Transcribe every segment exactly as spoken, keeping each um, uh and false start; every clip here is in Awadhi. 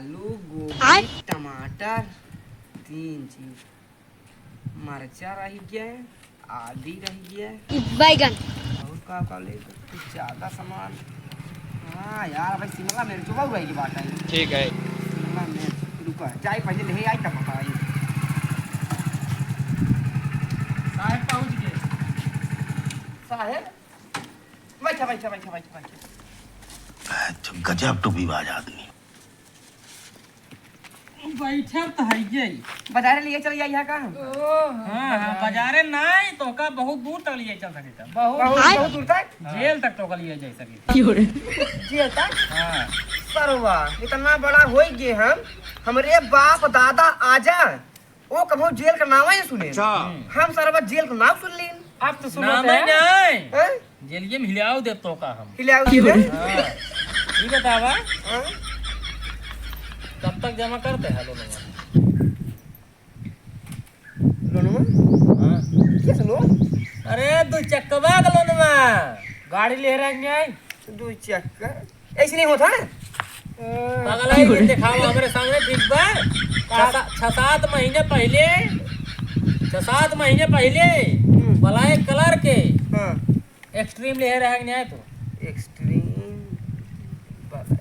आलू, गोभी, आय। टमाटर, तीन चीज। मरचा रह गया, आदि रह गया। ई बैगन। और का, का ले? कुछ ज्यादा सामान। हाँ यार, भाई, शिमला मिर्च बहुत रह गई बात है। ठीक है। शिमला मिर्च, रुका, जाए पहले ले आई, तब बताई। साहेब पहुँच गए। साहेब, बैठा, बैठा, बैठा, बैठा, बैठा। तो गजब टोपीबाज आदमी। बैठल त हइये। बाजारे लिए चल जाई है का हम? हाँ, हाँ, बाजारे नाई, तोका बहुत दूर तक लिए चल सके था। बहुत, बहुत दूर तक? जेल तक तोका लिए जा सके था। जेल तक? हाँ। सरवा, इतना बड़ा होई गए हम, हमरे बाप दादा आजा, वो कबो जेल का नाम ही सुने। अच्छा। हम सरवा जेल का नाम सुन लीन। अब तो सुनो नाम तो है। नहीं। हैं? जेलिए में हिलाओ देब तोका हम। हिलाओ देब? हाँ। ई बतावा। हाँ? कब तक जमा करते हैं लोनवा? लोनवा? हाँ। कैसे लोन? अरे, दू चक्कवा का लोनवा। गाड़ी ले रहे हैं। दू चक्का? ऐसे नहीं होता है। पागल है, ये दिखाओ हमारे सामने, ठीक बा? छह सा-, छह सात महीने पहले, छह सात महीने पहले हम्म। Black colour के हाँ। Xtreme ले रहे हैं कि नहीं तो? Xtreme, Black।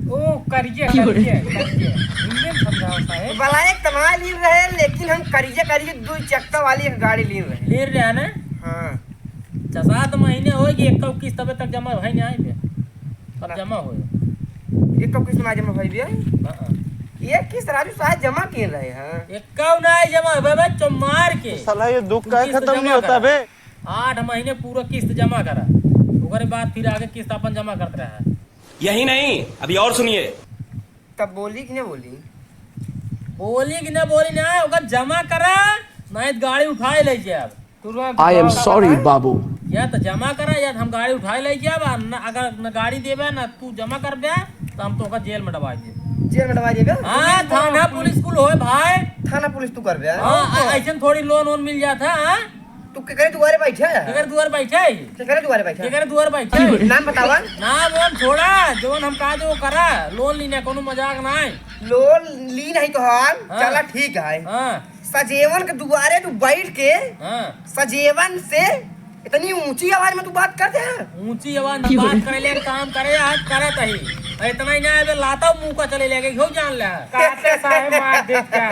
ओ, करिए, करिए, करिए। हिंदी में समझाओ साहेब। Black तो ना लीन रहे, लेकिन हम करिए, करिए दो चक्का वाली एक गाड़ी लीन रहे। लीन रहे हैं ना? हाँ। छह सात महीने हो गए, एक किस्त अबे तक जमा भई नहीं आए बे। अब ना। जमा हो। एक किस्त ना जमा भई बे? हाँ, हाँ। एक किस्त राजू साहब जमा किए रहे हैं। एक ना जमा हो बे, चो मार के। तो साला ये दुख काहे खत्म नहीं होता बे? आठ महीने पूरा किस्त जमा करा, ओकरे बाद फिर आगे किस्त अपन जमा करत रहा। यही नहीं, अभी और सुनिए। तब बोली कि ना बोली? बोली कि ना बोली ना, ओकर जमा करा, नहीं तो गाड़ी उठाए ले जाब। तुरंत I am sorry, बाबू। या तो जमा करा, या तो हम गाड़ी उठाए ले जाब, आ न, अगर न गाड़ी देबे, ना तू जमा करबे, तो हम तोका जेल में डबाई देब। जेल में डबाई देबे? हाँ, पुलिस थाना, पुलिस कुल होए भाई। थाना पुलिस तू करबे? हाँ, हाँ। ऐ-, ऐसन थोड़ी लोन वोन मिल जात है, हाँ? तू केकरे दुआरे बैठे है? केकरे दुआरे बैठे है? केकरे दुआरे बैठे है? केकरे दुआरे बैठे है? नाम बतावा। नाम वाम छोड़ा, जवन हम कहा जो वो करा, लोन लीने, कोनो मजाक ना है। लोन ली नहीं तो हम, हाँ। चला ठीक है। हाँ। सजेवन के दुआरे तू बैठ के, हाँ। सजेवन से इतनी ऊंची आवाज में तू बात करते हैं? ऊंची आवाज में बात करे ले, काम करे, आज करत ही। और इतना ही ना, अबे लाता मुंह का चले लेके, हो जान ले। काटे साहेब मार देत का।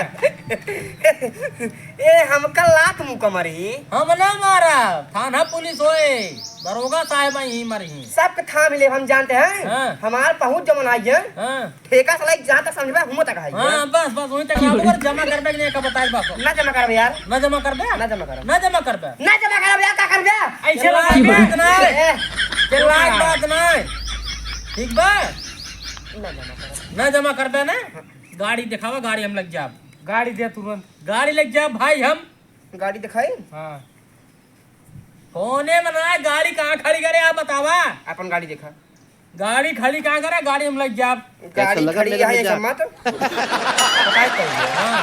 ए, हमका लात मुंह का मारी। हम ना मारा, थाना पुलिस होए, दरोगा साहेब ही मरी। सबके थाम ले हम जानते हैं। हाँ। हमार पहुंच जमन आई है। हाँ। ठेका से लेके जहाँ तक समझबे, हुआं तक है। हाँ, बस, बस, वहीं तक रहो, पर जमा करबे कि नहीं, का बताए बस। ना जमा करबे यार। ना जमा करबे? ना जमा करबे। ना जमा करबे। ना जमा करबे यार, का करबे? ऐसे चिल्लाए बात ना है। ए, चिल्लाए बात ना है। ठीक बा? ना जमा करबे। ना जमा करबे ना? गाड़ी दिखावा, गाड़ी हम लग जाब। गाड़ी दे तुरंत। गाड़ी लग जाब भाई हम। गाड़ी दिखाई? हाँ। कौने बनाए गाड़ी कहाँ खड़ी करे, आप बतावा। अपन गाड़ी देखा। गाड़ी खड़ी कहाँ करे, गाड़ी हम लग जाब। गाड़ी खड़ी है, ऐसा मत। बताए कौन है? हाँ।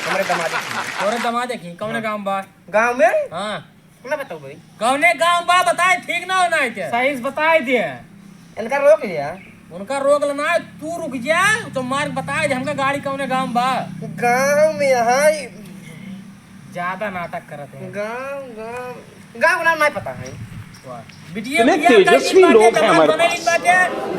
हमरे दमाद की। तोरे दमाद की, कौने गाँव बा? गाँव में? हाँ। ना बताओ भाई। कौने गाँव बा बताए, ठीक ना होना है क्या? सही से बताए दिए। इनका रोक लिया। उनका रोक लेना है, तू रुक जा, तो मार्ग बताए दे हमका गाड़ी कौने गाँव बा। गाँव में है। ज्यादा नाटक करत है। गाँव, गाँव, गाँव का नाम नहीं पता है। वाह। बिटिया, इतने बिटिया तेजस्वी लोग हैं हमारे पास।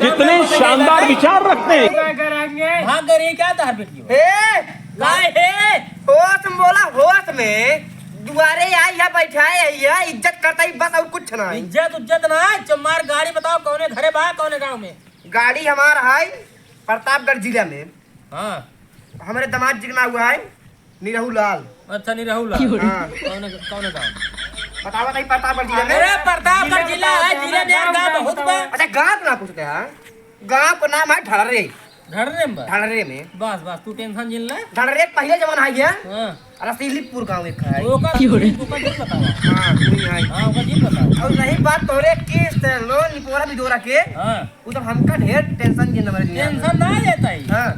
कितने शानदार विचार रखते हैं। भाग गए क्या तोहर बिटिया? हे! काय हे? होश में बोला, होश में। दुआरे आई है, बैठाए है, इज्जत करता ही बस, और कुछ ना है। इज्जत उज्जत ना है, चमार गाड़ी बताओ, कौने घरे बा, कौने गाँव में? गाड़ी हमार है प्रतापगढ़ जिला में। हाँ। हमरे दामाद जी के नाम हुआ है निरहू लाल। अच्छा, निरहू लाल। हाँ। कौन, कौन गाँव? बतावा नहीं, प्रतापगढ़ जिला में। अरे, प्रतापगढ़ जिला है, जिला में गाँव बहुत बा। अच्छा, गाँव का नाम पूछते हैं। गाँव का नाम है ढड़रे। ढड़रे में बा? ढड़रे में। बस, बस, तू tension जिन ले। ढड़रे के पहले जमाना है ये। हाँ। रसीलीपुर गाँव एक है। ओकर, ओकर जिन बतावा। हाँ, वही है। हाँ, ओकर जिन बतावा। और रही बात तोरे किस्त, लोन, निपोरा, बिदोरा के। हाँ। उ तो हमका ढेर tension के नंबर दिया। Tension ना लेता ही। हाँ।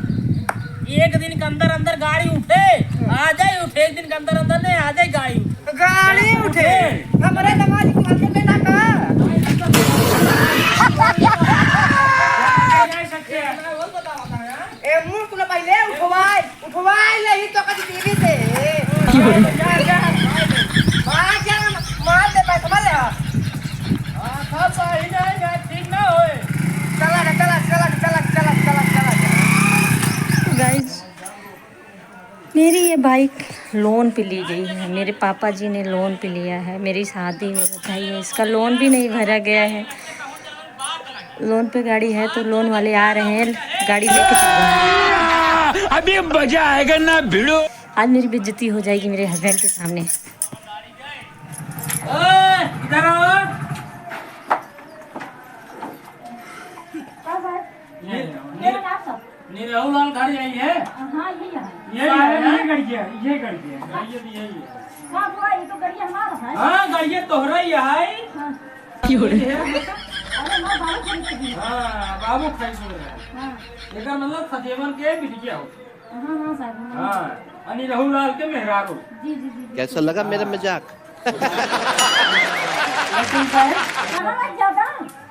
एक दिन के अंदर अंदर गाड़ी उठे, आ जाए उठे, एक दिन के अंदर अंदर नहीं आ जाए गाड़ी उठे। गाड़ी उठे। हमरे दामाद को हमके बेटा का। ये सच्चे हैं। वो बताओ, बताओ यार। मुंह तूने पहले उठवाई, उठवाई ले ही तो कभी टीवी से। जा, जा, जा। मार जा, मार दे, पैसा मार ले। हाँ, सब सही नहीं है, ठीक ना होए। चला ना, चला, चला। गाइस, मेरी ये बाइक लोन पे ली गई है, मेरे पापा जी ने लोन पे लिया है, मेरी शादी में बताइए, इसका लोन भी नहीं भरा गया है। लोन पे गाड़ी है तो लोन वाले आ रहे हैं, गाड़ी लेके चल रहे हैं। अभी मजा आएगा ना भिड़ो। आज मेरी बेइज्जती हो जाएगी मेरे हस्बैंड के सामने। ओए, इधर आओ। का बात? ये, मेरा नाम सब। निरहू लाल घर यही है? हाँ, यही है। यही है, सारे हाँ? ये गड़िया, ये गड़िया। गड़िया भी यही है। का बुआ, ये तो गड़िया हमारा है। हाँ, गड़िया तोहरा ही है। हाँ। ये है। अरे, हमारा बाबू खरीद के दिया। हाँ, बाबू खरीद के दिया। हाँ। एकर मतलब सजेवन के बिटिया हो। हाँ, हाँ, साहब, हाँ। हाँ, अ निरहू लाल के मेहरारू। जी, जी, जी, जी। कैसा लगा मेरा मजाक? लेकिन साहब, कहाँ लग जाता?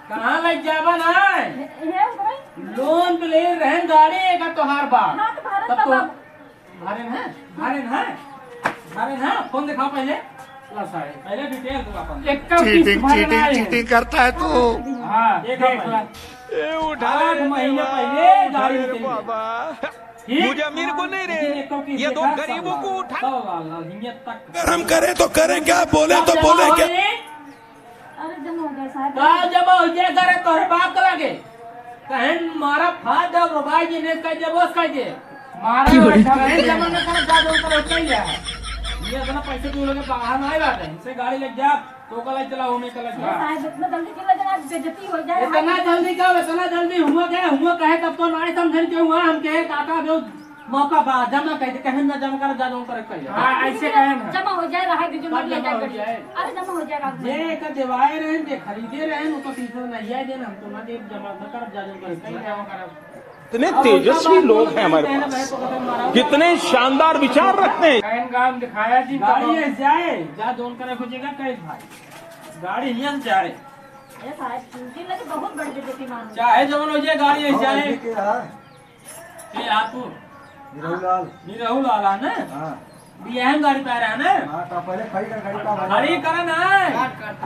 कहाँ लग जाबा ना? ये, ये ऊपर? लोन पे ले रहन गाड़ी, एका तोहार बा। हाँ, तो भारत तब का तो बाप। भारे ना, भारे ना, भारे ना, फोन दिखाओ पहले। ला साहब, पहले डिटेल दो अपन। एक तो किस्त चीटिंग, भरना चीटिंग, है। चीटिंग करता है तू। हाँ, एक देख ला। ए, उठा आठ ले, महीने बाप पहले गाड़ी रे निकली। बाबा। ठीक? मुझे अमीर को नहीं रे, लेकिन एक तो किस्त ये दो देखा, गरीबों सब को उठा। सब लाल, लाल, हिम्मत तक। अगर हम करें तो करें क्या, बोले तो बोले क्या? अरे जमा हो गया साहब। का जमा हो गया? अरे तोहरे बाप के लगे। कहें मारा फाड़ दे, मोबाइल जी ने कह दे, बस कह दे। मारा क्यों रे? बैठा है, जमा न कर, जा दो कर, कह लिया है। ये इतना पैसे तू लोग के बाहर ना आए बात है। इनसे गाड़ी ले जा, तो का ले चला, हमें का ले चला। साहब, इतना जल्दी क्यों ले जा रहा है? बेइज्जती हो जाए। इतना जल्दी का, इतना जल्दी हुआ क्या? हुआ कहे तब तो ना समझन के हुआ, हम कहे काका दो मौका बा, जमा कर दे, कहें ना जमा कर, जा जमा कर, कर ले। हाँ, ऐसे कहें ना। जमा हो जाए, रहा दीजिए, सब मत ले जमा जाए हो गाड़ी। जाए। अरे, जमा हो जाए, रात में। जे एकर देवाए रहेन, जे खरीदे रहेन, ओकर तीसरा नहीं आए देन, हम तो ना देब, जमा न करब, जा जमा कर, कर ले। इतने अब तेजस्वी लोग हैं हमारे पास, कितने शानदार विचार रखते हैं। कहें गाम दिखाया जी, गाड़ी कब? ये जाए, जा जौन करे खोजेगा, कहे भाई। गाड़ी हियां से जाए। ए साहब, जिंदगी में तो बहुत बड़ी बेइज्जती मान लो। चाहे जौन हो जाए, गाड़ी ये जाए। ठीक है यार। ए, आपू। निरहू लाल। निरहू लाल है ना? हाँ। बियाह में गाड़ी पा रहा है ना? हाँ, तो पहले खड़ी कर, गाड़ी का भाई। खड़ी करा ना। काट, काट।